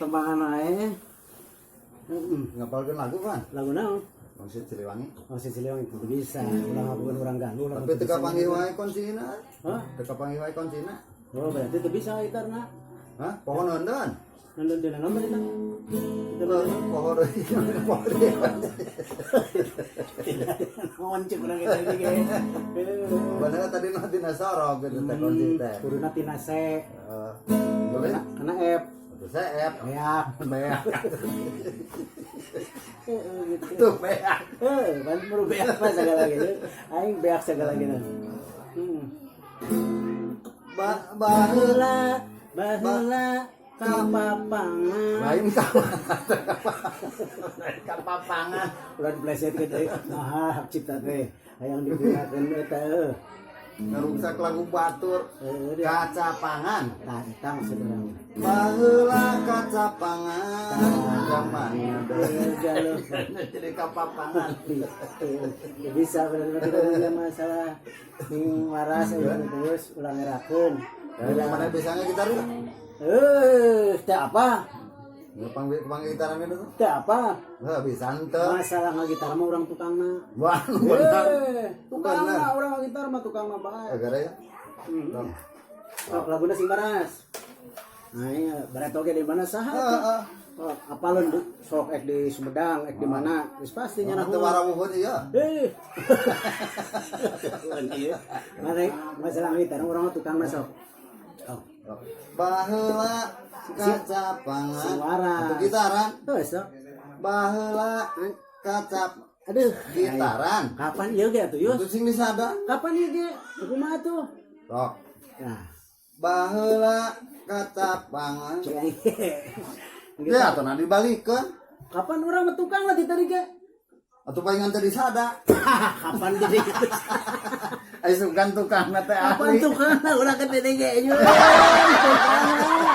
Tembangan wae. Heeh. Ngapalkeun lagu kan? Lagu naon? Wangsit Siliwangi. Oh, si Siliwangi kudu bisa. Ulah ngabukeun urang Galuh lah. Tapi teu kapanggih wae kuncina. Hah? Teu kapanggih wae kuncina. Oh, berarti teu bisa gitarna. Hah? Poho nonton. Nonton dina nomor eta. Poho deui. Poho deui. Naon cek urang eta ge. Bener tadi mah tina sorok gitu teh kunci teh. Kuduna tina C. Heeh. Boleh? Karena F. Atuh saya F. Beak. Beak. Heeh, gitu. Tuh beak. Eh, pan baru beak mah segala gitu. Aing beak segala gitu. Ba baheula Baheula, baheula kapapangan. Lain ka. Kapapangan. Ulah dipleset gitu. Nah, hak cipta teh. Hayang digunakeun eta heuh. Ngaruksak lagu batur. Heuh, dia. Kacapangan. Tah, eta maksud urang. Baheula kacapangan. Zaman Galuh. jadi kapapangan. Ya bisa benar-benar kita punya masalah ning waras ya, terus ulang ngerakeun. Dari mana bisanya gitar itu? Eh, teh apa? Ngepang pang gitaran itu tuh. Teh apa? Wah, bisa ente. Masalah ngagitar mah urang tukangna. Wah, benar. Eh, tukangna Bener. urang ngagitar mah tukangna bae. Agar ya. Hmm. Sok laguna sing baras. Nah, iya, barat oge di mana saha tuh? Heeh. Oh, apaleun sok ek di Sumedang, ek di mana? Geus pasti nya Teu warawuhun ieu. Eh. Mana masalah gitar urang mah tukangna sok. Oh, Baheula kacapangan. Sing waras. Atuh gitaran. Tuh, sok. Baheula kacap Aduh, gitaran. kapan ieu ge atuh, Yus? Itu sing disada. Kapan ieu ge? Kumaha tuh? Sok. Nah, Baheula kacapangan. cek aing. Ya atuh nah dibalikeun. Kapan urang mah tukang lah di tadi ge? Atuh palingan teh disada. Kapan jadi gitu? Ai sugan tukangna teh Kapan ahli. tukang lah urang ke tadi ge? Tukangna.